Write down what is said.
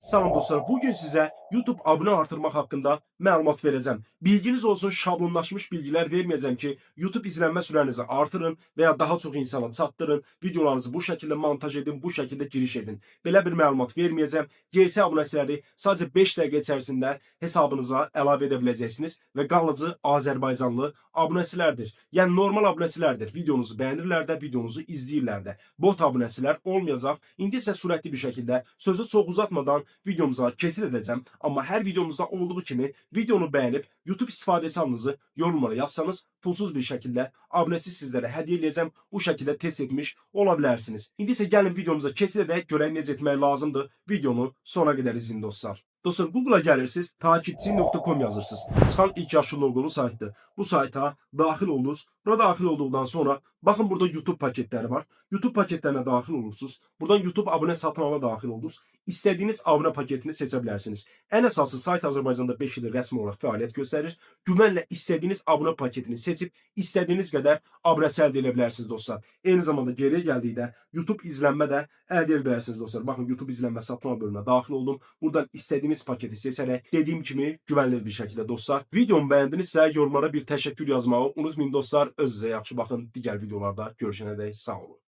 Salam dostlar, bugün sizə YouTube abunə artırmaq haqqında məlumat verəcəm. Bilginiz olsun, şablonlaşmış bilgilər verməyəcəm ki, YouTube izlənmə sürənizi artırın və ya daha çox insana çatdırın, videolarınızı bu şəkildə montaj edin, bu şəkildə giriş edin. Belə bir məlumat verməyəcəm. Gerçək abunəçiləri sadəcə 5 dəqiqə içərisində hesabınıza əlavə edə biləcəksiniz və qalıcı Azərbaycanlı abunəçilərdir. Yəni normal abunəçilərdir. Videonuzu bəyənirlər də, videonuzu izləyirlər də. Bot abunəçilər olmayacaq. İndi isə sürətli bir şəkildə sözü çox uzatmadan videomuza keçid edəcəm. Amma hər videomuzda olduğu kimi videonu bəyənib YouTube istifadəçi adınızı yorumlara yazsanız, pulsuz bir şəkildə abunəçi sizlərə hədiyyə eləyəcəm. Bu şəkildə test etmiş ola bilərsiniz. İndi isə gəlin videomuza keçid edək, görək necə etmək lazımdır. Videonu sona qədər izləyin, dostlar. Dostlar, Google'a gəlirsiniz, takipçi.com yazırsınız. Çıxan ilk yaşıl loqolu saytdır. Bu sayta daxil oldunuz. Bura daxil olduqdan sonra baxın, burada YouTube paketləri var. YouTube paketlərinə daxil olursunuz. Buradan YouTube abunə satın ala daxil oldunuz. İstədiyiniz abunə paketini seçə bilərsiniz. Ən əsası, sayt Azərbaycanda 5 ildir rəsmi olaraq fəaliyyət göstərir. Güvənlə istədiyiniz abunə paketini seçib istədiyiniz qədər abunəçi əldə edə bilərsiniz, dostlar. Eyni zamanda geriyə gəldikdə YouTube izlənmə də əldə edə bilərsiniz, dostlar. Baxın, YouTube izlənmə satın al bölümünə daxil oldum. Buradan istədiyiniz paketi seçərək, dediyim kimi güvənilir bir şəkildə, dostlar. Videomu bəyəndinizsə, yorumlara bir təşəkkür yazmağı unutmayın, dostlar. Özünüzə yaxşı baxın. Digər videolarda görüşənədək sağ olun.